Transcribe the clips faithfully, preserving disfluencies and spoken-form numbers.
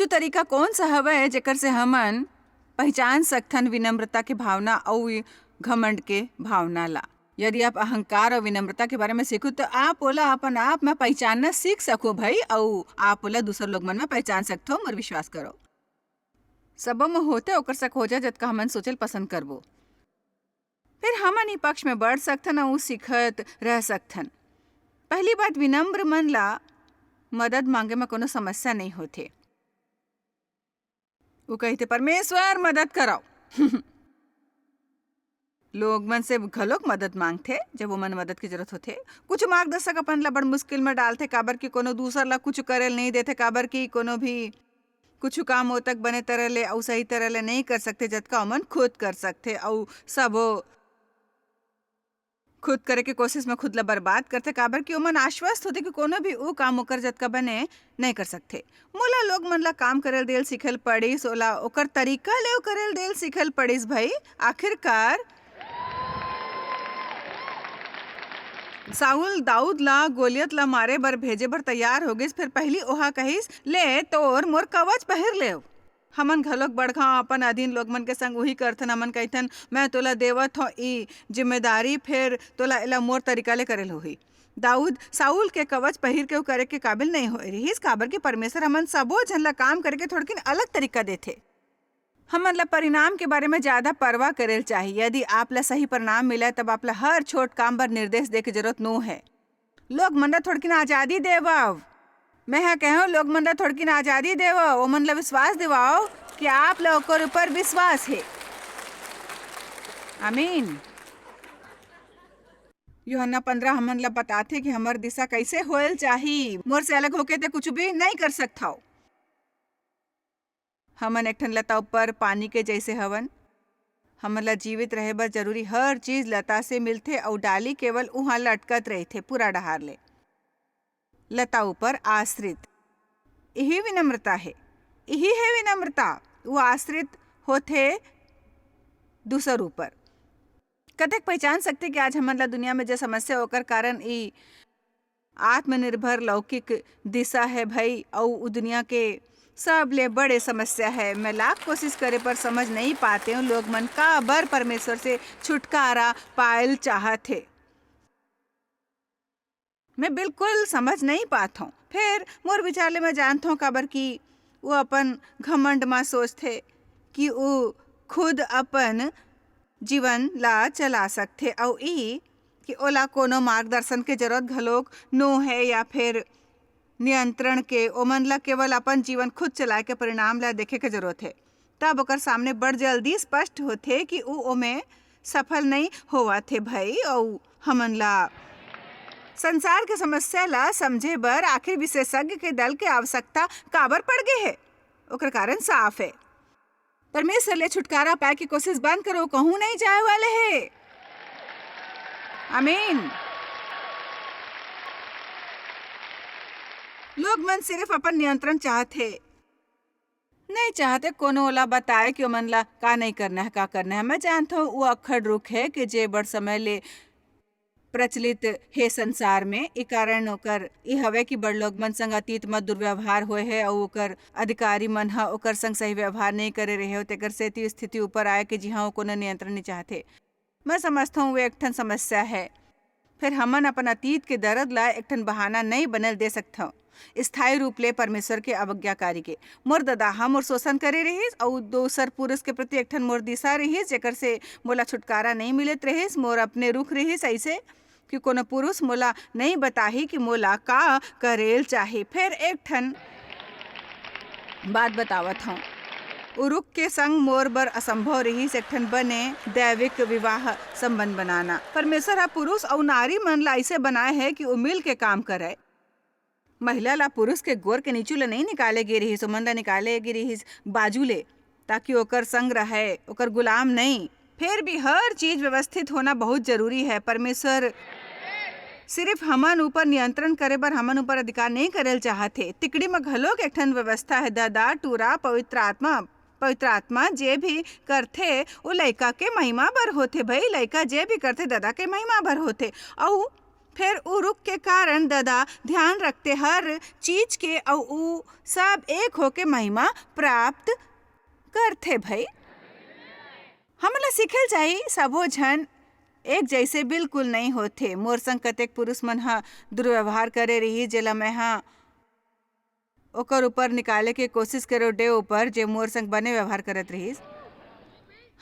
तरीका कौन सा हवय, जेकर से हमन पहचान सकथन विनम्रता के भावना अउ घमंड के भावना ला? यदि आप अहंकार अउ विनम्रता के बारे में सीखो, तो आप ओला अपन आप में पहचानना सीख सको, भाई, अउ आप ओला दूसर लोग मन में पहचान सकथो। मोर विश्वास करो, सबो में होथे ओकर सक हो जाए, जतका हमन सोचल पसंद करबो। फिर हमन ई पक्ष में बढ़ सकथन अउ सीखत रह सकथन। पहली बात, विनम्र मन ला मदद मांगे में कोनो समस्या नहीं होथे। वो कहिथे, "परमेश्वर, मदद करव।" लोग मन से घलोक मदद मांगथे, जब वो मन मदद की जरूरत होथे। कुछ मार्गदर्शक अपन ला बड़ मुश्किल में डालथे, काबर कि कोनो दूसर ला कुछ करे ल नहीं देथे, काबर कि कोनो भी कुछ काम ओ तक बने तरह ले अउ सही तरह ले नहीं कर सकथे, जतका ओमन खुद कर सकथे। अउ सबो खुद करे के कोशिश में खुद ला बर्बाद करथे, काबर कि ओमन आश्वस्त होथे कि कोनो भी ऊ काम ओकर जतका बने नहीं कर सकथे। मोला लोग मन ला काम करे ल देल सीखे ल पड़िस, ओला ओकर तरीका ले करे ल देल सीखे ल पड़िस। भाई, आखिरकार साउल दाऊद ला गोलियत ला मारे बर भेजे बर तैयार हो गिस। फिर पहली ओहा कहिस, "ले, तोर मोर कवच पहिर लेव।" हमन घलोक बड़खा अपन अधीन लोग मन के संग उही करथन। हमन कहिथन, "मैं तोला देवत हौं ई जिम्मेदारी, फेर तोला एला मोर तरीका ले करे ल होही।" दाऊद साउल के कवच पहिर के वो करे के काबिल नहीं होए रिहिस, काबर कि परमेश्वर हमन सबो झन ला काम करे के थोड़किन अलग तरीका देथे। हमन ला परिणाम के बारे में ज्यादा परवाह करे ल चाही। यदि आप ला सही परिणाम मिले, तब आप ला हर छोट काम बर निर्देश दे के जरूरत नो है। लोग मन ला थोड़किन आजादी देवव। मैं ह कहूँ, लोग मन ला थोड़किन आजादी देवव, ओमन ला विश्वास दिवाओ कि आप ला ओकर ऊपर विश्वास हे। आमीन। यूहन्ना पंद्रह हमन ला बताथे कि हमर दिशा कैसे होयल चाही। मोर से अलग होके ते कुछ भी नहीं कर सकथव। हमन एक ठन लता ऊपर पानी के जैसे हवन। हमन ला जीवित रहे बर जरूरी हर चीज लता से मिलथे, अउ डाली केवल उहाँ लटकत रहिथे पूरा डहार ले। लता ऊपर आश्रित, इही विनम्रता हे, इही हे विनम्रता। वो आश्रित होथे दूसर ऊपर। कतेक पहचान सकथे कि आज हमन ला दुनिया में जे समस्या, ओकर कारण ई आत्मनिर्भर लौकिक दिशा है भई, अउ उ दुनिया के सबले बड़े समस्या है। मैं लाख कोशिश करे पर समझ नहीं पाते हूँ, लोग मन काबर परमेश्वर से छुटकारा पायल चाहत हे। मैं बिल्कुल समझ नहीं पात हूँ। फिर मोर विचार ले मैं जानत हूँ, काबर कि वो अपन घमंड मा सोचथे कि वो खुद अपन जीवन ला चला सकथे, अउ ई कि ओला कोनो मार्गदर्शन के जरूरत घलोक नो है या फिर नियंत्रण के। ओमन ला केवल अपन जीवन खुद चलाए के परिणाम ला देखे के जरूरत है। तब ओकर सामने बड़ जल्दी स्पष्ट होथे कि ऊ ओमे सफल नहीं होवत हे भई, अउ हमन ला संसार के समस्या ला समझे बर आखिर विशेषज्ञ के दल के आवश्यकता काबर पड़ गे हे। ओकर कारण साफ है। परमेश्वर ले छुटकारा पाए के कोशिश बंद करो, कहूं नहीं जाए वाले हे। आमीन। लोग मन सिर्फ अपन नियंत्रण चाहत हे, नहीं चाहते कोनो ओला बताए कि ओमन ला का नहीं करना है, का करना है। मैं जानत हूँ, वो अक्खड़ रुख है कि जे बड़ समय ले प्रचलित हे संसार में। ए कारण ओकर ए हवय कि बड़ लोग मन संग अतीत म दुर्व्यवहार होए हे अउ ओकर अधिकारी मन ह ओकर संग सही व्यवहार नइ करे रहे हो, तेकर सेती स्थिति ऊपर आए के जिहां ओ कोनो नियंत्रण नइ चाहथे। मैं समझथंव, वो एक ठन समस्या है। फिर हमन अपन अतीत के दर्द ला एक ठन बहाना नइ बनल दे सकथंव। स्थायी रूप ले परमेश्वर के अवज्ञाकारी के। मोर ददा ह मोर शोषण करे रिहिस, अउ दूसर पुरुष के प्रति एक ठन मोर दिशा रिहिस, जेकर से मोला छुटकारा नइ मिलत रिहिस। मोर अपने रुख रिहिस अइसे कि कोनो पुरुष मोला नइ बताही कि मोला का करेल चाही। फेर एक ठन बात बतावत हंव। उरुक के संग मोर बर असंभव रिहिस एक ठन बने दैविक विवाह संबंध बनाना। परमेश्वर ह पुरुष अउ नारी मन ला अइसे बनाए हे कि ओ मिल के काम करय। महिला ला पुरुष के गोर के नीचू ले नइ निकाले गे रिहिस, ओमन ला निकाले गे रिहिस बाजू ले, ताकि ओकर संग रहय, ओकर गुलाम नइ। फेर भी हर चीज व्यवस्थित होना बहुत जरूरी है। परमेश्वर सिर्फ हमन ऊपर नियंत्रण करे बर हमन ऊपर अधिकार नइ करे ल चाहत हे। तिकड़ी म घलोक एक ठन व्यवस्था है, ददा, टूरा, पवित्र आत्मा। पवित्र आत्मा जे भी करथे, वो लइका के महिमा बर होथे। भाई, लइका जे भी करथे, ददा के महिमा बर होथे। अउ फेर उ रुख के कारण ददा ध्यान रखथे हर चीज के, अउ उ सब एक होके महिमा प्राप्त करथे भई। हमन ला सीखे ल चाही, सबो झन एक जइसे बिल्कुल नइ होथे। मोर संग कतेक पुरुष मन ह दुर्व्यवहार करे रिहिस, जेला मैं ह ओकर ऊपर निकाले के कोशिश करेंव, डेव ऊपर, जे मोर संग बने व्यवहार करत रिहिस।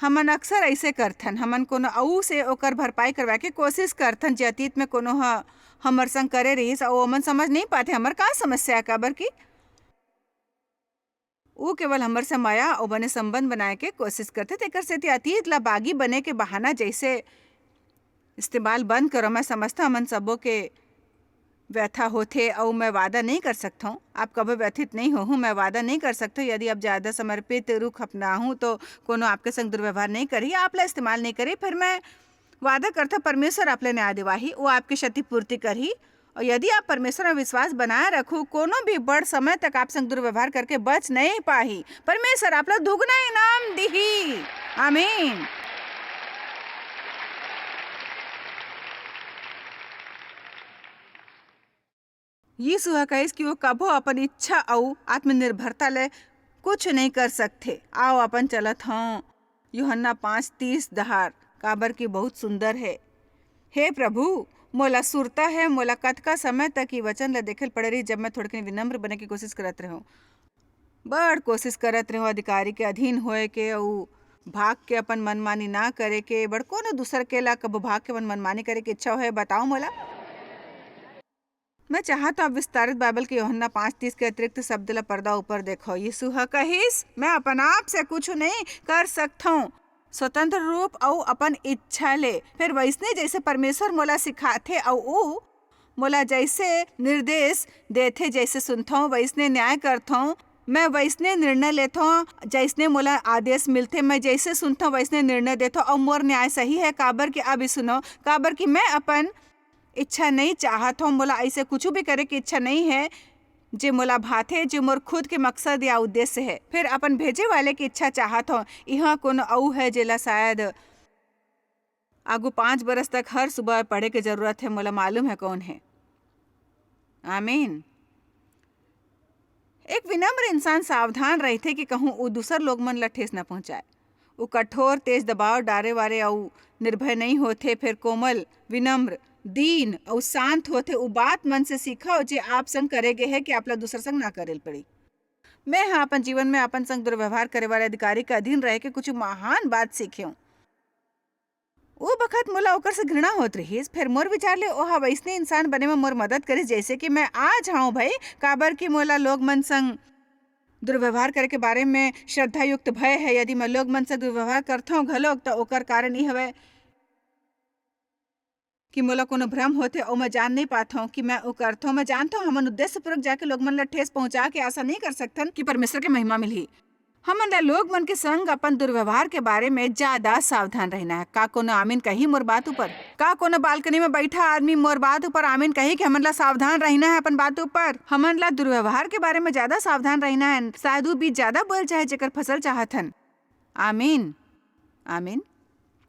हमन अक्सर अइसे करथन, हमन कोनो अऊ से ओकर भरपाई करवाए के कोशिश करथन, जे अतीत में कोनो ह हमर संग करे रिहिस, अऊ ओमन समझ नइ पाथे हमर का समस्या हे, काबर कि ऊ केवल हमर से मया अऊ बने संबंध बनाए के कोशिश करथे। तेकर सेती अतीत ला बागी बने के बहाना जइसे इस्तेमाल बंद करो। मैं समझथंव, हमन सबो के व्यथा होथे, अऊ मैं वादा नइ कर सकथंव, आप कभू व्यथित नइ होहू। मैं वादा नइ कर सकथंव, यदि आप ज्यादा समर्पित रुख अपनाहू, तो कोनो आपके संग दुर्व्यवहार नइ करही, आप ला इस्तेमाल नइ करही। फेर मैं वादा करथंव, परमेश्वर आप ला न्याय दिवाही, वो आपके क्षतिपूर्ति करही। अऊ यदि आप परमेश्वर में विश्वास बनाए रखू, कोनो भी बड़ समय तक आप संग दुर्व्यवहार करके बच नइ पाही। परमेश्वर आप ला दुगना इनाम दिही। आमीन। यीशु ह कहिस कि वो कभो अपन इच्छा अऊ आत्मनिर्भरता ले कुछ नइ कर सकथे। आओ, अपन चलत हंव यूहन्ना पाँच तीस डहार, काबर कि बहुत सुंदर हे। हे प्रभु, मोला सुरता हे, मोला कतका समय तक ये वचन ला देखे ल पड़े रही, जब मैं थोड़किन विनम्र बने के कोशिश करत रहेंव। बड़ कोशिश करत रहेंव अधिकारी के अधीन होए के, अऊ भाग के अपन मनमानी ना करे के। बड़ कोनो दूसर के ला कभू भाग के अपन मनमानी करे के इच्छा होए, बताओ मोला। मैं चाहत हंव, आप विस्तारित बाइबल के यूहन्ना पाँच तीस के अतिरिक्त शब्द ला पर्दा ऊपर देखो। यीशु ह कहिस, "मैं अपन आप से कुछ नइ कर सकथंव, स्वतंत्र रूप अऊ अपन इच्छा ले।" फेर वइसने जइसे परमेश्वर मोला सिखाथे अऊ ऊ मोला जइसे निर्देश देथे, जइसे सुनथंव, वइसने न्याय करथंव। मैं वइसने निर्णय लेथंव, जइसने मोला आदेश मिलथे। मैं जइसे सुनथंव, वइसने निर्णय देथंव, अऊ मोर न्याय सही हे। काबर कि, अभी सुनो, काबर कि मैं अपन इच्छा नइ चाहत हंव, मोला अइसे कुछु भी करे के इच्छा नइ हे, जे मोला भाथे, जे मोर खुद के मकसद या उद्देश्य हे। फेर अपन भेजे वाले के इच्छा चाहत हंव। इहां कोनो अऊ हे, जेला शायद आगू पाँच बरस तक हर सुबह पढ़े के जरूरत हे, मोला मालूम हे कौन हे। आमीन। एक विनम्र इंसान सावधान रहिथे कि कहूं ऊ दूसर लोग मन ला ठेस न पहुंचाए। ऊ कठोर, तेज दबाव डारे वाले अऊ निर्भय नइ होथे, फेर कोमल, विनम्र, दीन अऊ शांत होथे। ऊ बात मन से सीखव, जे आप संग करे गे हे, कि आप ला दूसर संग ना करे ल पड़ी। मैं ह अपन जीवन में अपन संग दुर्व्यवहार करे वाले अधिकारी के अधीन रह के कुछ महान बात सीखेंव। ओ बखत मोला ओकर से घृणा होत रिहिस, फेर मोर विचार ले ओहा वइसने इंसान बने म मोर मदद करिस, जइसे कि मैं आज हंव भई, काबर कि मोला लोग मन संग दुर्व्यवहार करे के बारे में श्रद्धायुक्त भय हे। यदि मैं लोग मन संग दुर्व्यवहार करथंव घलोक, त ओकर कारण ई हवय कि मोला कोनो भ्रम होथे अऊ मैं जान नइ पाथंव कि मैं ओ करथंव। मैं जानथंव, हमन उद्देश्यपूर्वक जाके लोग मन ला ठेस पहुंचा के आशा नइ कर सकथन कि परमेश्वर के महिमा मिलही। हमन ला लोग मन के संग अपन दुर्व्यवहार के बारे में ज्यादा सावधान रहना हे। का कोनो आमीन कही मोर बात ऊपर? का कोनो बालकनी में बैठा आदमी मोर बात ऊपर आमीन कही कि हमन ला सावधान रहना हे अपन बात ऊपर? हमन ला दुर्व्यवहार के बारे में ज्यादा सावधान रहना हे। शायद वो बीज ज्यादा बोए ल चाहे, जेकर फसल चाहत हन। आमीन, आमीन।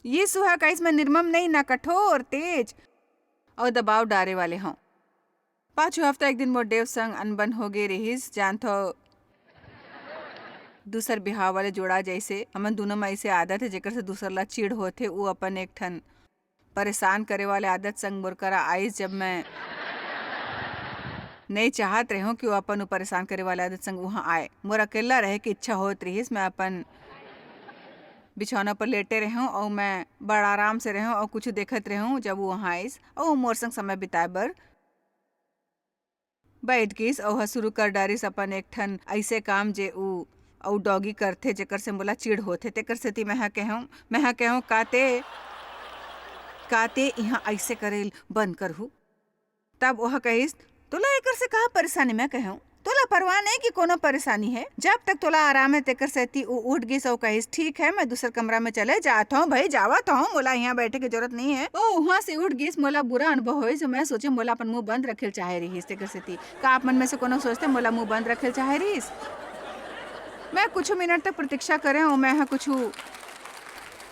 यीशु ह कहिस, "मैं निर्मम नहीं, ना कठोर, तेज अऊ दबाव डारे वाले हंव।" पाछू हफ्ता एक दिन मोर डेव संग अनबन हो गे रिहिस, जानथव, दूसर बिहाव वाले जोड़ा जइसे। हमन दूनों म अइसे आदत हे, जेकर से दूसर ला चिढ़ होथे। ऊ अपन एक ठन परेशान करे वाले आदत संग मोर करा आइस, जब मैं नइ चाहत रहेंव कि वो अपन ऊ परेशान करे वाले आदत संग उहां आए। मोर अकेल्ला रहे के इच्छा होत रिहिस। मैं अपन बिछौना पर लेटे रहेंव अऊ मैं बड़ आराम से रहेंव अऊ कुछु देखत रहेंव, जब वो उहां आइस अऊ मोर संग समय बिताए बर बइठ गिस अऊ ह शुरू कर डारिस अपन एक ठन अइसे काम, जे ऊ अऊ डॉगी करथे, जेकर से मोला चिढ़ होथे। तेकर सेती मैं ह कहेंव, मैं ह कहेंव, "का ते, का ते इहां अइसे करे ल बंद करहू?" तब ओह कहिस, "तोला एकर से का परेशानी?" मैं कहेंव, "तोला परवाह नहीं कि कोनो परेशानी हे, जब तक तोला आराम हे।" तेकर सेती ऊ उठ गिस अऊ कहिस, "ठीक हे, मैं दूसर कमरा में चले जात हंव भई, जावत हंव, मोला इहां बैठे के जरूरत नहीं हे।" ओ उहां से उठ गिस, मोला बुरा अनुभव होइस, मैं सोचेंव, मोला अपन मुंह बंद रखे ल चाहे रिहिस। तेकर सेती का आप मन में से कोनो सोचथे, मोला मुंह बंद रखे ल चाहे रिहिस? मैं कुछ मिनट तक प्रतीक्षा करेंव, मैं ह कुछ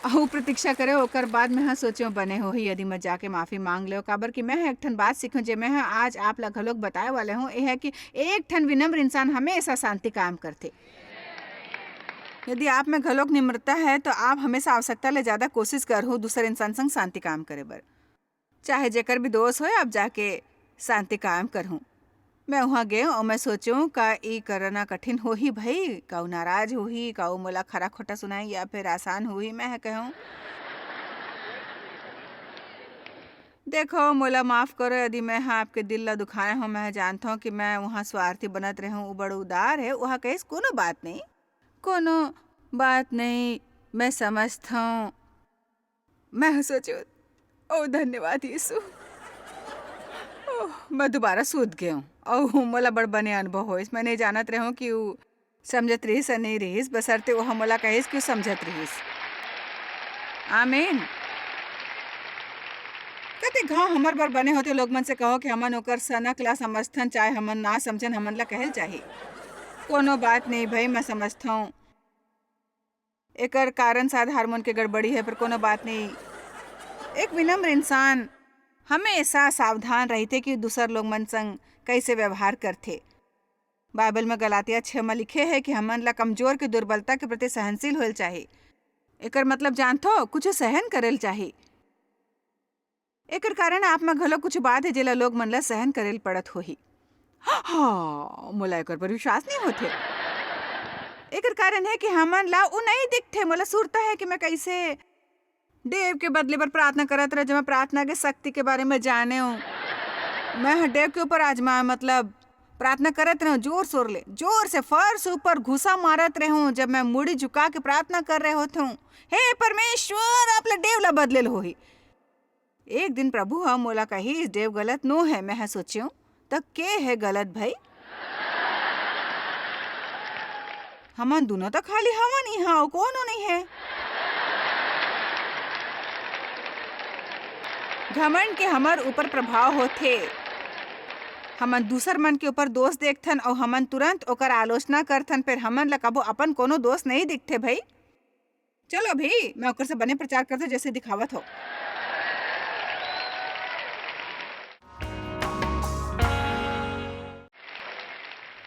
अउ प्रतीक्षा करे, ओकर बाद मैं ह सोचेंव, बने होही यदि मैं जाके माफी मांग लेंव, काबर कि मैं ह एक ठन बात सीखेंव, जे मैं ह आज आप ला घलोक बताए वाले हूँ, ये है कि एक ठन विनम्र इंसान हमेशा शांति कायम करथे। यदि आप में घलोक निम्रता है, तो आप हमेशा आवश्यकता ले ज्यादा कोशिश करहू दूसर इंसान संग शांति कायम करे बर। चाहे जेकर भी दोष होय, आप जाके शांति कायम करहू। मैं उहाँ गेंव अउ मैं सोचेंव, का ई करना कठिन होही भई? का ऊ नाराज होही? का ऊ मोला खरा खोटा सुनाही या फिर आसान होही? मैं ह कहेंव, देखो, मोला माफ करो यदि मैं ह आपके दिल ला दुखाए हूँ। मैं ह जानथंव कि मैं उहाँ स्वार्थी बनत रेहेंव। ऊ बड़ उदार हे। उहाँ कहिस, कोनो बात नहीं, कोनो बात नहीं, मैं समझथंव। मैं ह सोचेंव, ओ धन्यवाद यीशु। ओह, मैं दुबारा सूत गेंव। अउ मोला बड़ बने अनुभव होइस। मैं नहीं जानत रेहेंव कि ऊ समझत रिहिस या नहीं रिहिस, बशर्ते ओह मोला कहिस कि ऊ समझत रिहिस। आमीन। कतेक घांव हमर बर बने होथे, लोग मन से कहो कि हमन ओकर सनक ला समझथन, चाहे हमन ना समझन, हमन ला कहे ल चाही। कोनो बात नहीं भई, मैं समझथंव। एकर कारण शायद हार्मोन के गड़बड़ी है, पर कोनो बात नहीं। एक विनम्र इंसान हमेशा सावधान रहिथे कि दूसर लोग मन संग कइसे व्यवहार करथे। बाइबल में गलातिया छह में लिखे हे कि हमन ला कमजोर के दुर्बलता के प्रति सहनशील होए ल चाही। एकर मतलब जानथो, कुछ सहन करे ल चाही। एकर कारण आप में घलो कुछ बात हे, जेला लोग मन ला सहन करे ल पड़त होही। हाँ, मोला एकर पर विश्वास नहीं होथे। एकर कारण हे कि हमन ला उ नहीं दिखथे। मोला सुरता हे कि मैं कइसे डेव के बदले बर प्रार्थना करत रहे, जब मैं प्रार्थना के शक्ति के बारे में जाने हूँ। मैं ह डेव के ऊपर आजमा, मतलब, प्रार्थना करत रहे हूँ, जोर शोर ले, जोर से फर्श ऊपर घुसा मारत रहे हूँ, जब मैं मुड़ी झुका के प्रार्थना कर रहे होते हूँ, "हे परमेश्वर, आप ला डेव ला बदले ल होही।" एक दिन प्रभु ह मोला कहिस, "डेव गलत नो है।" मैं ह सोचेंव, "त के है गलत भई? हमन दुनों त खाली हवन इहाँ, अउ कोनो नहीं है।" घमंड के हमर ऊपर प्रभाव होथे। हमन दूसर मन के ऊपर दोष देखथन अउ हमन तुरंत ओकर आलोचना करथन, फेर हमन ला कभू अपन कोनो दोष नहीं दिखथे भई। चलो भी, मैं ओकर से बने प्रचार करथों, जैसे दिखावत हो।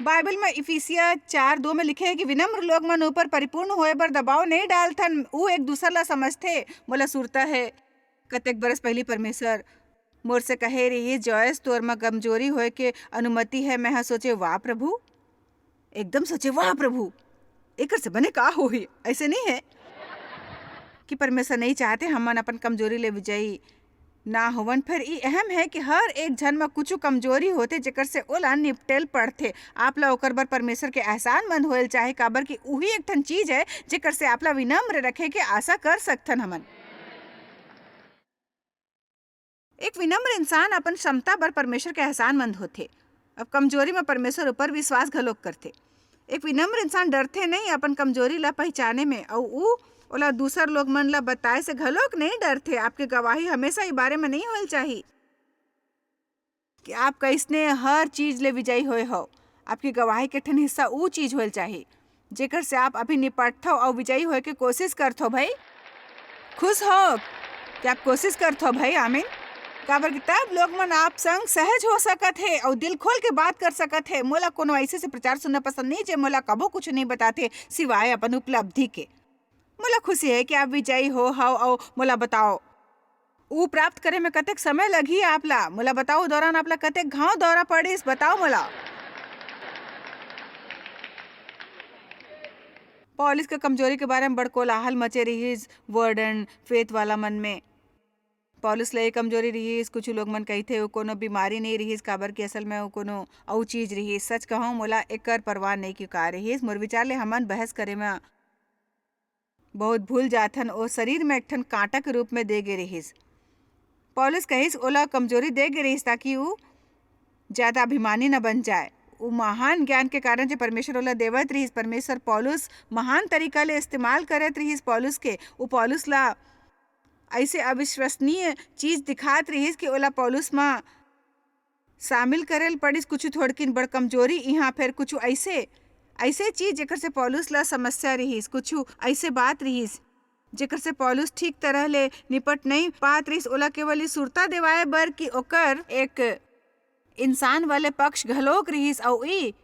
बाइबल में इफिसिया चार दो में लिखे हे कि विनम्र लोग मन ऊपर परिपूर्ण होए बर दबाव नहीं डालथन, ऊ एक दूसर ला समझथे। मोला सुरता हे, कतेक बरस पहिली परमेश्वर मोर से कहे रिहिस, "जॉयस, तोर म कमजोरी होए के अनुमति है।" मैं ह सोचे, "वाह प्रभु," एकदम सोचे, "वाह प्रभु, एकर से बने का होही?" ऐसे नहीं है कि परमेश्वर नहीं चाहते हमन अपन कमजोरी ले विजयी ना होवन। फिर ई अहम है कि हर एक झन म कुछ कमजोरी होथे, जेकर से ओला निपटेल पड़थे। आप ला ओकर बर परमेश्वर के एहसान मंद होए ल चाहे, काबर कि उही एक ठन चीज है, जेकर से आप ला विनम्र रखे के आशा कर सकथन हमन। एक विनम्र इंसान अपन क्षमता बर परमेश्वर के एहसान मंद होथे। अब कमजोरी म परमेश्वर ऊपर विश्वास घलोक करथे। एक विनम्र इंसान डरथे नहीं अपन कमजोरी ला पहिचाने में, अउ ऊ ओला दूसर लोग मन ला बताए से घलोक नहीं डरथे। आपके गवाही हमेशा ई बारे में नहीं होए ल चाही कि आप कइसने हर चीज ले विजयी होए हव। आपकी गवाही के ठन हिस्सा ऊ चीज होए ल चाही, जेकर से आप अभी निपटथव अउ विजयी होए के कोशिश करथव भई। खुश हो कि आप कोशिश करथव भई। आमीन। काबर कि तब लोग मन आप संग सहज हो सकत हे अउ दिल खोल के बात कर सकत हे। मोला कोनो ऐसे से प्रचार सुनना पसंद नहीं, जे मोला कभू कुछ नहीं बताथे सिवाय अपन उपलब्धि के। मोला खुशी है कि आप विजयी हो हव अउ मोला बताओ, ऊ प्राप्त करे में कतेक समय लगही आप ला? मोला बताओ, दौरान आप ला कतेक घाव दौरा पड़िस? बताओ मोला। पौलुस के कमजोरी के बारे में बड़ कोलाहल मचे रिहिस वर्ड एंड फेथ वाला मन में। पौलुस ला ये कमजोरी रिहिस, कुछ लोग मन कहिथे वो कोनो बीमारी नहीं रिहिस, काबर कि असल में वो कोनो अउ चीज रिहिस। सच कहूं, मोला एकर परवाह नहीं कि का रिहिस। मोर विचार ले हमन बहस करे में बहुत भूल जाथन। ओ शरीर में एक ठन कांटा के रूप में दे गे रिहिस। पौलुस कहिस, ओला कमजोरी दे गे रिहिस, ताकि ऊ ज्यादा अभिमानी न बन जाए। ऊ महान ज्ञान के कारण, जे परमेश्वर ओला देवत रिहिस, परमेश्वर पौलुस महान तरीका ले इस्तेमाल करत रिहिस पौलुस के। ऊ पौलुस ला ऐसे अविश्वसनीय चीज दिखात रिहिस कि ओला पौलुस म शामिल करे ल पड़िस कुछ थोड़किन बड़ कमजोरी इहाँ, फेर कुछ ऐसे, ऐसे चीज जेकर से पौलुस ला समस्या रिहिस, कुछ ऐसे बात रिहिस। जेकर से पौलुस ठीक तरह ले निपट नइ पात रिहिस, ओला केवल ई सुरता देवाए बर कि ओकर एक इंसान वाले पक्ष घलोक रिहिस, अउ ई,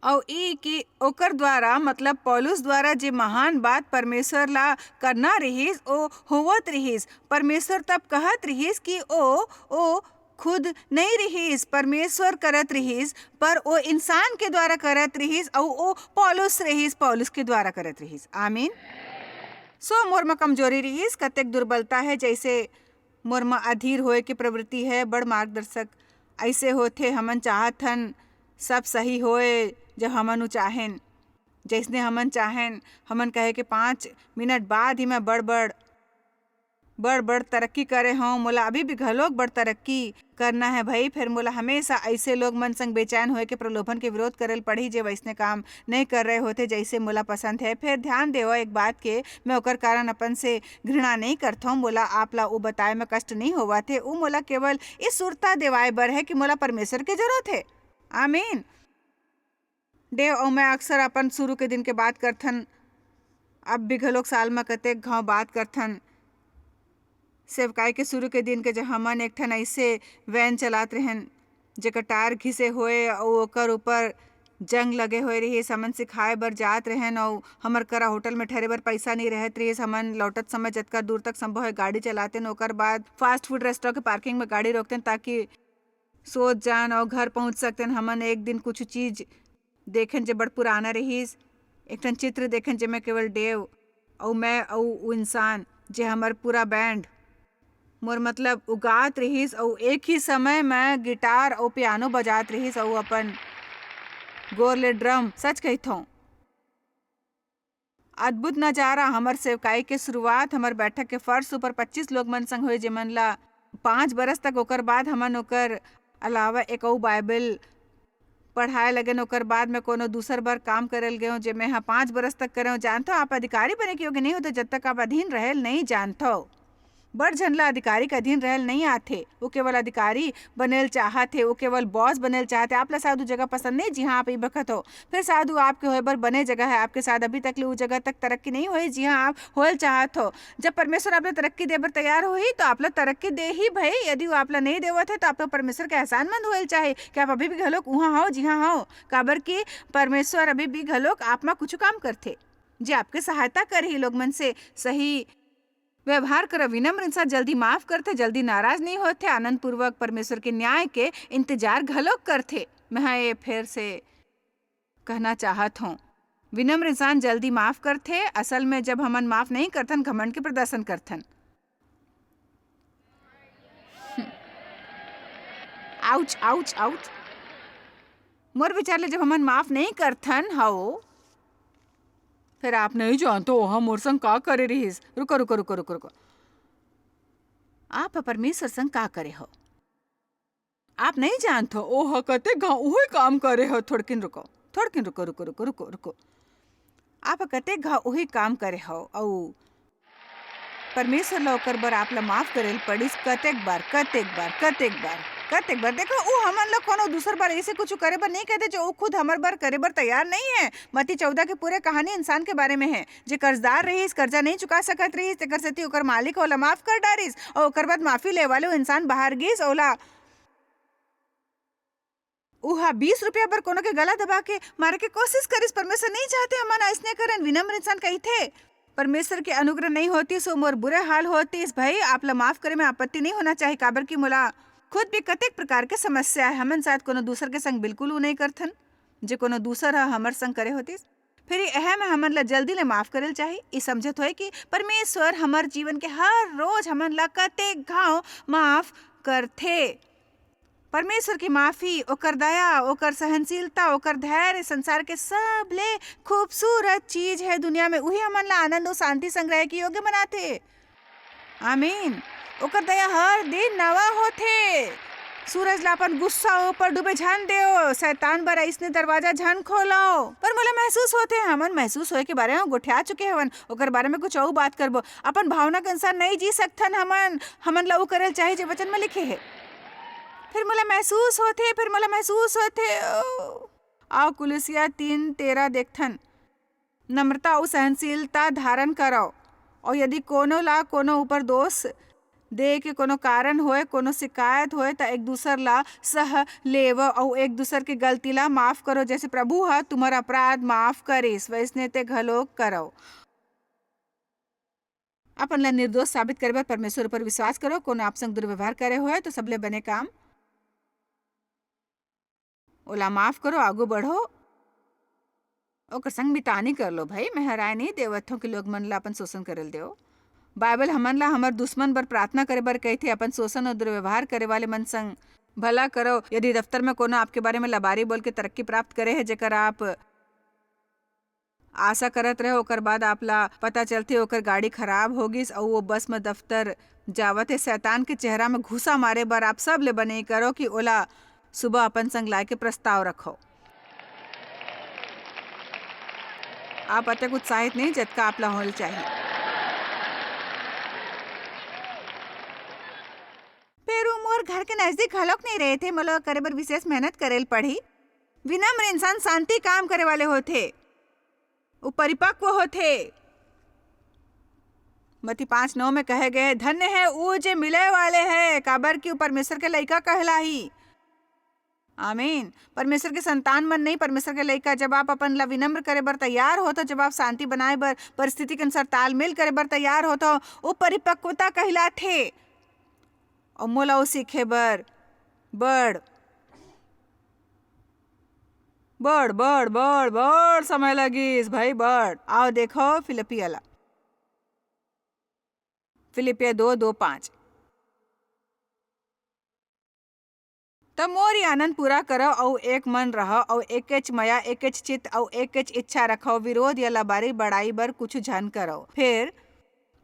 अउ ई कि ओकर द्वारा, मतलब पौलुस द्वारा जे महान बात परमेश्वर ला करना रिहिस, ओ होवत रिहिस। परमेश्वर तब कहत रिहिस कि ओ, ओ खुद नइ रिहिस, परमेश्वर करत रिहिस, पर ओ इंसान के द्वारा करत रिहिस, अउ ओ पौलुस रिहिस, पौलुस के द्वारा करत रिहिस। आमीन। So, मोर म कमजोरी रिहिस, कतेक दुर्बलता हे, जइसे मोर म अधीर होए के प्रवृत्ति हे। बड़ मार्गदर्शक, अइसे होथे, हमन चाहत हन सब सही होए, जब हमन उ चाहेन, जइसने हमन चाहेन, हमन कहे के पाँच मिनट बाद ही मैं बड़-बड़, बड़-बड़ तरक्की करे हौं, मोला अभी भी घलोक बड़ तरक्की करना हे भई। फेर मोला हमेशा अइसे लोग मन संग बेचैन होए के प्रलोभन के विरोध करे ल पड़ही, जे वइसने काम नइ कर रहे होथे, जइसे मोला पसंद हे। फेर ध्यान देवव एक बात के, मैं ओकर कारण अपन से घृणा नइ करथौं। मोला आप ला उ बताए म कष्ट नइ होवत हे, उ मोला केवल ए सुरता देवाए बर हे कि मोला परमेश्वर के जरूरत हे। आमीन। डेव अउ मैं अक्सर अपन शुरू के दिन के बात करथन, अब भी घलोक साल म कतेक घांव बात करथन। सेवकाई के शुरू के दिन के, जब हमन एक ठन अइसे वैन चलात रहेन, जेकर टायर घिसे होए अउ ओकर ऊपर जंग लगे होए रिहिस। हमन सिखाए बर जात रहेन अउ हमर करा होटल में ठहरे बर पइसा नइ रहत रिहिस। हमन लौटत समय जतका दूर तक संभव होए गाड़ी चलातेन, ओकर बाद फास्ट फूड रेस्टोरेंट के पार्किंग में गाड़ी रोकतेन, ताकि सोत जान अउ घर पहुंच सकतेन। हमन एक दिन कुछ चीज देखेन जे बड़ पुराना रिहिस, एक ठन चित्र देखेन जेमे केवल डेव अउ मैं अउ उ इंसान, जे हमर पूरा बैंड, मोर मतलब, उ गात रिहिस अउ एक ही समय म गिटार अउ पियानो बजात रिहिस अउ अपन गोर ले ड्रम। सच कहिथौं, अद्भुत नजारा। हमर सेवकाई के शुरुआत हमर बैठक के फर्श ऊपर पच्चीस लोग मन संग होए, जेमन ला पाँच बरस तक, ओकर बाद हमन ओकर अलावा एक अउ बाइबल पढ़ाए लगेन। ओकर बाद मैं कोनो दूसर बर काम करे ल गेंव, जे मैं ह पाँच बरस तक करेंव। जानथव, आप अधिकारी बने के योग्य नइ होथव, जब तक आप अधीन रहे ल नइ जानथव। बड़ झन ला अधिकारी के अधीन रहे ल नइ आथे। वो केवल अधिकारी बने ल चाहत हे, वो केवल बॉस बने ल चाहत हे। आप ला शायद वो जगह पसंद नइ, जिहाँ आप ई बखत हो। फिर शायद वो आपके होए बर बने जगह हे। आपके शायद अभी तक ले वो जगह तक तरक्की नइ होए, जिहाँ आप होए ल चाहत हो। जब परमेश्वर आप ला तरक्की दे बर तैयार होही, तो आप ला तरक्की देही भई। यदि वो आप ला नइ देवत हे, तो आप ला परमेश्वर के एहसानमंद होए ल चाही कि आप अभी भी घलोक उहाँ हव, जिहाँ हव। काबर कि परमेश्वर अभी भी घलोक आप मा कुछ काम करथे, जे आपके सहायता करही। लोग मन से सही व्यवहार करव। विनम्र इंसान जल्दी माफ करथे, जल्दी नाराज नइ होथे, आनंदपूर्वक परमेश्वर के न्याय के इंतजार घलोक करथे। मैं ह ये फेर से कहना चाहत हौं, विनम्र इंसान जल्दी माफ करथे। असल में, जब हमन माफ नइ करथन, घमंड के प्रदर्शन करथन। Ouch, ouch, ouch. मोर विचार ले, जब हमन माफ नइ करथन, हव, फेर आप नइ जानथव, ओह मोर संग का करे रिहिस। रुको, रुको, रुको, रुको, रुको। आप ह परमेश्वर संग का करे हव? आप नइ जानथव, ओह कतेक घांव उही काम करे हव। थोड़किन रुको, थोड़किन रुको, रुको, रुको, रुको, रुको। आप ह कतेक घांव उही काम करे हव, अऊ परमेश्वर ला ओकर बर आप ला माफ करे ल पड़िस। कतेक बार, कतेक बार, कतेक बार, कतेक बार। देखो, ऊ हमन ला कोनो दूसर बर ऐसे कुछ करे बर नइ कहते, जो ऊ खुद हमर बर करे बर तैयार नइ है। मत्ती चौदह के पूरे कहानी इंसान के बारे में है, जे कर्जदार रहिस, कर्जा नइ चुका सकत रहिस, तेकर सेती ओकर मालिक ओला माफ कर डारिस, अऊ ओकर बाद माफी ले वाले वो इंसान बाहर गिस, ओला उहा बीस रुपया बर कोनो के गला दबा के मारे के कोशिश करिस। परमेश्वर नइ चाहते हमन अइसने करन। विनम्र इंसान कहिथे, "परमेश्वर के अनुग्रह नइ होतिस, ओ मोर बुरे हाल होतिस।" भाई, आप ला माफ करे में आपत्ति नइ होना चाही, काबर कि मोला खुद भी कतेक प्रकार के समस्या है। हमन शायद कोनो दूसर के संग बिल्कुल ऊ नइ करथन, जे कोनो दूसर ह हमर संग करे होतिस। फिर एह में हमन ला जल्दी ले माफ करे ल चाही। ई समझत होए कि परमेश्वर हमर जीवन के हर रोज हमन ला कतेक घाव माफ करथे। परमेश्वर की माफी, ओकर दया, ओकर सहनशीलता, ओकर धैर्य संसार के सबले खूबसूरत चीज है दुनिया में। उही हमन ला आनंद अउ शांति संग रहे के योग्य बनाथे। आमीन। ओकर दया हर दिन नवा होथे। सूरज ला अपन गुस्सा ऊपर डूबे झन देव, शैतान बर अइसने दरवाजा झन खोलो। पर मोला महसूस होथे, हमन महसूस होए के बारे में गोठिया चुके हवन, ओकर बारे में कुछ अउ बात करबो। अपन भावना के अनुसार नइ जी सकथन हमन, हमन ला ऊ करे ल चाही जे वचन में लिखे हे। फिर मोला महसूस होथे, फिर मोला महसूस होथे, ओ। आओ कुलुसिया तीन तेरह देखथन। नम्रता अउ सहनशीलता धारण करव। अउ यदि कोनो ला कोनो ऊपर दोष दे के कोनो कारण होय, कोनो शिकायत होय, त एक दूसर ला सह लेव अउ एक दूसर के गलती ला माफ करो, जैसे प्रभु ह तुम्हर अपराध माफ करिस, वैसने ते घलो करव। अपन ला निर्दोष साबित करे बर परमेश्वर ऊपर विश्वास करो। कोनो आप संग दुर्व्यवहार करे होय, तो सबले बने काम, ओला माफ करो, आगू बढ़ो, ओकर संग मितानी कर लो। भाई, मैं ह राय नहीं देवत हूँ कि लोग मन ला अपन शोषण करे ल देव। बाइबल हमन ला हमर दुश्मन बर प्रार्थना करे बर कहिथे, अपन शोषण अउ दुर्व्यवहार करे वाले मन संग भला करो। यदि दफ्तर में कोनो आपके बारे में लबारी बोल के तरक्की प्राप्त करे है, जेकर आप आशा करत रहे, ओकर बाद आप ला पता चलथे ओकर गाड़ी खराब हो गिस अउ वो बस में दफ्तर जावत हे। शैतान के चेहरा में घूसा मारे बर आप सब ले बने करो कि ओला सुबह अपन संग लाए के प्रस्ताव रखो। आप अतेक उत्साहित नहीं, जतका आप ला होल चाहिए। फेर वो मोर घर के नजदीक घलोक नहीं रहे थे, मोला करे बर विशेष मेहनत करे ल पड़ी। विनम्र इंसान शांति काम करे वाले होथे, वो परिपक्व होथे। मत्ती पाँच नौ में कहे गए, "धन्य है वो जे मिले वाले हैं, काबर कि वो परमेश्वर के लइका कहलाही।" आमीन। परमेश्वर के संतान मन नहीं, परमेश्वर के लइका। जब आप अपन ला विनम्र करे बर तैयार होथो, जब आप शांति बनाए बर, परिस्थिति के अनुसार तालमेल करे बर तैयार होथो, वो परिपक्वता कहलाथे। अउ मोला वो सीखे बर बड़, बड़, बड़, बड़, बड़ समय लगिस भाई, बड़। आओ देखो फिलिपिया ला, फिलिपिया दो, दो, पाँच। त मोर ये आनंद पूरा करव अउ एक मन रहव अउ एकेच मया, एकेच चित्त अउ एकेच इच्छा रखव। विरोध या लबारी बढ़ाई बर कुछु झन करव। फेर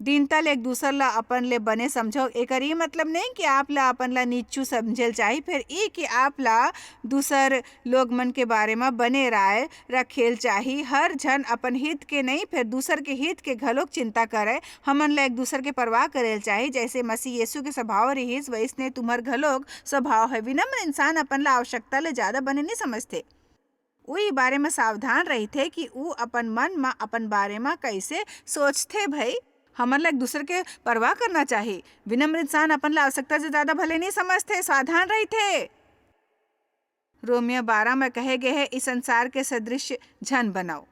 दीनता ले एक दूसर ला अपन ले बने समझव। एकर ई मतलब नहीं कि आप ला अपन ला नीचू समझे ल चाही, फेर ई कि आप ला दूसर लोग मन के बारे म बने राय रखे ल चाही। हर झन अपन हित के नहीं, फेर दूसर के हित के घलोक चिंता करय। हमन ला एक दूसर के परवाह करे ल चाही। जैसे मसीह यीशु के स्वभाव रिहिस, वैसने तुम्हर घलोक स्वभाव है। विनम्र इंसान अपन ला आवश्यकता ले ज्यादा बने नहीं समझथे। ऊ ई बारे म सावधान रहिथे कि ऊ अपन मन म अपन बारे म कइसे सोचथे। भई, हमन ला एक दूसर के परवाह करना चाही। विनम्र इंसान अपन ला आवश्यकता से ज्यादा भले नहीं समझथे, सावधान रहिथे। रोमियो बारह में कहे गए है, "इस संसार के सदृश झन बनाओ,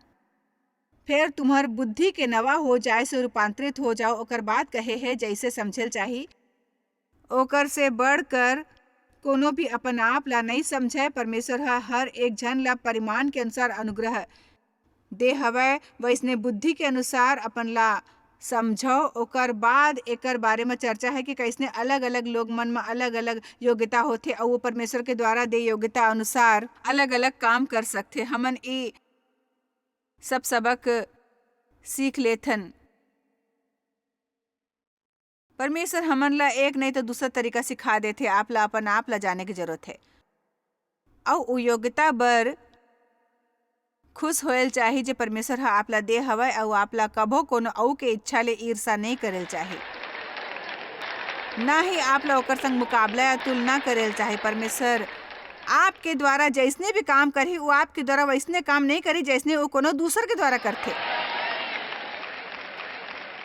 फेर तुम्हर बुद्धि के नवा हो जाए से रूपांतरित हो जाओ।" ओकर बाद कहे है, जैसे समझे ल चाही, ओकर से बढ़कर कोनो भी अपन आप ला नहीं समझे। परमेश्वर ह हर एक झन ला परिमाण के अनुसार अनुग्रह दे हवय, वैसने बुद्धि के अनुसार अपन ला समझो। ओकर बाद एकर बारे म चर्चा है कि कैसने अलग-अलग लोग मन म अलग-अलग योग्यता होथे अउ वो परमेश्वर के द्वारा दे योग्यता अनुसार अलग-अलग काम कर सकथे। हमन ई सब सबक सीख लेथन। परमेश्वर हमन ला एक नहीं तो दूसरा तरीका सिखा देथे। आप ला अपन आप ला जाने के जरूरत है। अउ उ योग्यता बर खुश होयल चाही, जे परमेश्वर ह आप ला दे हवय, अउ आप ला कभो कोनो अउ के इच्छा ले ईर्ष्या नइ करेल चाही, ना ही आप ला ओकर संग मुकाबला या तुलना करेल चाही। परमेश्वर आपके द्वारा जइसने भी काम करही, वो आपके द्वारा वइसने काम नइ करही, जइसने वो कोनो दूसर के द्वारा करथे।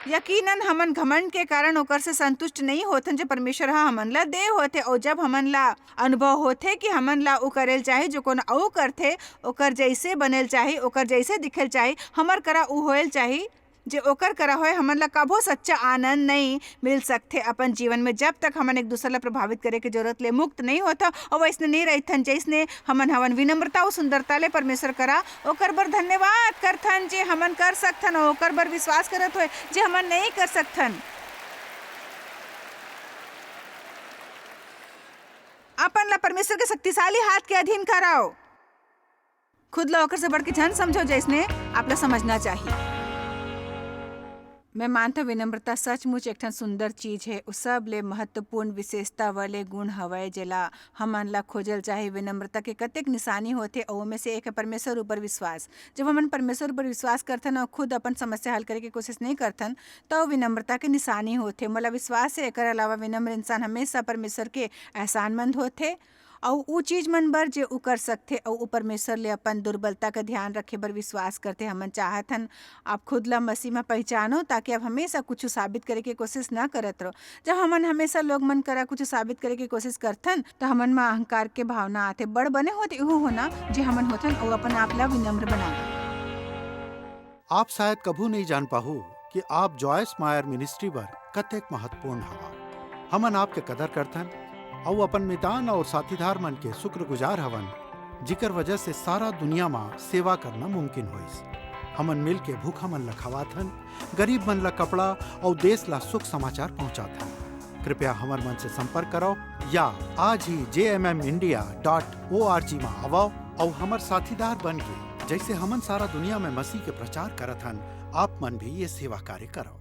यकीनन हमन घमंड के कारण ओकर से संतुष्ट नइ होथन, जे परमेश्वर ह हमन ला दे होथे। अउ जब हमन ला अनुभव होथे कि हमन ला उ करेल चाही, जो कोनो अउ करथे, ओकर जइसे बनेल चाही, ओकर जइसे दिखेल चाही, हमर करा उ होएल चाही, जे ओकर करा होए, हमन ला कभो सच्चा आनंद नइ मिल सकथे अपन जीवन में, जब तक हमन एक दूसर ला प्रभावित करे के जरूरत ले मुक्त नइ होथन। अउ वइसने नइ रहिथन, जइसने हमन हवन विनम्रता अउ सुंदरता ले परमेश्वर करा, ओकर बर धन्यवाद करथन, जे हमन कर सकथन, अउ ओकर बर विश्वास करत होए, जे हमन नइ कर सकथन। अपन ला परमेश्वर के शक्तिशाली हाथ के अधीन करव। खुद ला ओकर से बढ़ के झन समझो, जइसने आप ला समझना चाही। मैं मानथव, विनम्रता सचमुच एक ठन सुंदर चीज हे। उ सबले महत्वपूर्ण विशेषता वाले गुण हवय, जेला हमन ला खोजल चाही। विनम्रता के कतेक निशानी होथे, अउ ओमे से एक हे परमेश्वर ऊपर विश्वास। जब हमन परमेश्वर ऊपर विश्वास करथन अउ खुद अपन समस्या हल करे के कोशिश नइ करथन, त ओ विनम्रता के निशानी होथे। मोला विश्वास हे, एकर अलावा विनम्र इंसान हमेशा परमेश्वर के एहसानमंद होथे। अउ उ चीज मन बर जे उ कर सकथे, अउ उ परमेश्वर ले अपन दुर्बलता का ध्यान रखे बर विश्वास करथे। हमन चाहत हन आप खुद ला मसीह में पहचानो, ताकि आप हमेशा कुछ साबित करे के कोशिश ना करत रहो। जब हमन हमेशा लोग मन करा कुछ साबित करे के कोशिश करथन, तो हमन में अहंकार के भावना आथे। बड़ बने होत इहू होना जे हमन होथन अउ अपन आप ला विनम्र बनाना। आप शायद कभू नहीं जान पाहू कि आप जॉयस मायर मिनिस्ट्री बर कतेक महत्वपूर्ण हवा। हमन आपके कदर करथन अउ अपन मितान और साथीदार मन के शुक्रगुजार हवन, जिकर वजह से सारा दुनिया मा सेवा करना मुमकिन होइस। हमन मिल के भूखा मन ला खवाथन, गरीब मन ला कपड़ा और देश ला सुख समाचार पहुंचाथन। कृपया हमर मन से संपर्क करो या आज ही J M M India dot O R G मा आवो और हमर साथीदार बन के, जैसे हमन सारा दुनिया में मसीह के प्रचार करत हन, आप मन भी ये सेवा कार्य करो।